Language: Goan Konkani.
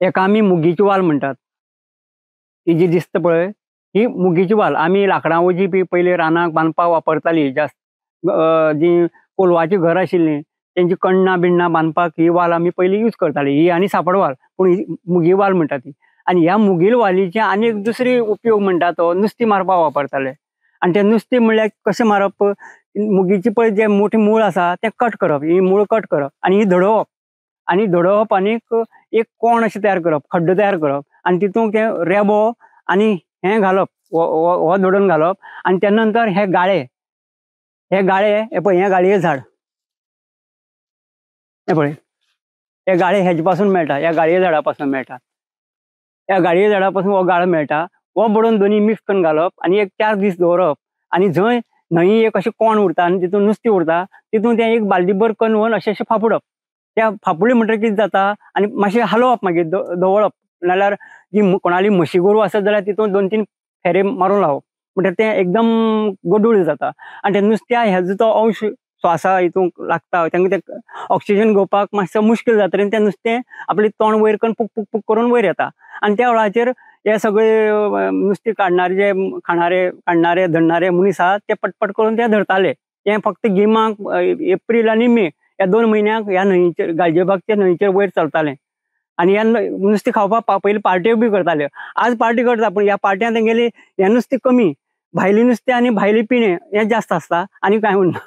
हेका आमी मुगीची वाल म्हणटात. ही जी दिसता पळय ही मुगीची वाल आमी लांकडां वजी बी पयलीं रानाक बांदपाक वापरताली जास्त. जी कोलवाची घर आशिल्लीं तेंची कण्णां बिण्णां बांदपाक ही वाल आमी पयलीं यूज करताली. ही आनी सापड वाल, पूण ही मुगी वाल म्हणटा ती. आनी ह्या मुगील वालीचे आनी एक दुसरी उपयोग म्हणटा तो नुस्तीं मारपाक वापरताले. आनी तें नुस्तें म्हणल्यार कशें मारप, मुगीचे पळय जे मोठे मूळ आसा तें कट करप, ही मूळ कट करप आनी ही धडोवप, आनी धडोवप आनीक एक कोण अशें तयार करप, खड्डो तयार करप आनी तितूंत तें रेबो आनी हें घालप, हो धडोवन घालप. आनी त्या नंतर हे गाळे, हे गाळे हे पळय, हे गाळये झाड हे पळय, हे गाळे हेजे पासून मेळटा, ह्या गाळये झाडा पासून मेळटा. ह्या गाळये झाडा पासून हो गाळो मेळटा. हो बडोवन दोनी मिक्स करून घालप आनी एक 4 दीस दवरप. आनी जंय न्हंय एक अशें कोण उरता आनी तितून नुस्तें उरता तितून तें एक बालदी भर करून अशें अशें फाफुडप. त्या फाफुडलें म्हणटकीर कितें जाता आनी मातशें हालोवप, मागीर धवळप. नाल्यार जी कोणाली म्हशी गोरवां आसत जाल्यार तितून 2-3 फेरे मारून लावप, म्हणटकीर तें एकदम गडूळ जाता. आनी तें नुस्त्या हेजो तो अंश श्वासा हितूंक लागता, तांकां तें ऑक्सिजन घेवपाक मातशें मुश्कील जाता आनी तें नुस्तें आपलें तोंड वयर करून पुक पुक पुक करून वयर येता. आनी त्या वेळाचेर हे सगळे नुस्तें काडणारे जे खाणारे काडणारे धरणारे मनीस आसात ते पटपट करून ते धरताले. ते फक्त गिमाक एप्रील आनी मे ह्या 2 म्हयन्याक ह्या न्हंयचेर गालजीबागच्या न्हंयचेर वयर चलताले. आनी ह्या नुस्तें खावपाक पयलीं पार्ट्यो बी करताले. आज पार्टी करता पूण ह्या पार्ट्यां तेंगेली हें नुस्तें कमी, भायलें नुस्तें आनी भायलें पिणें हें जास्त आसता आनी कांय उरना.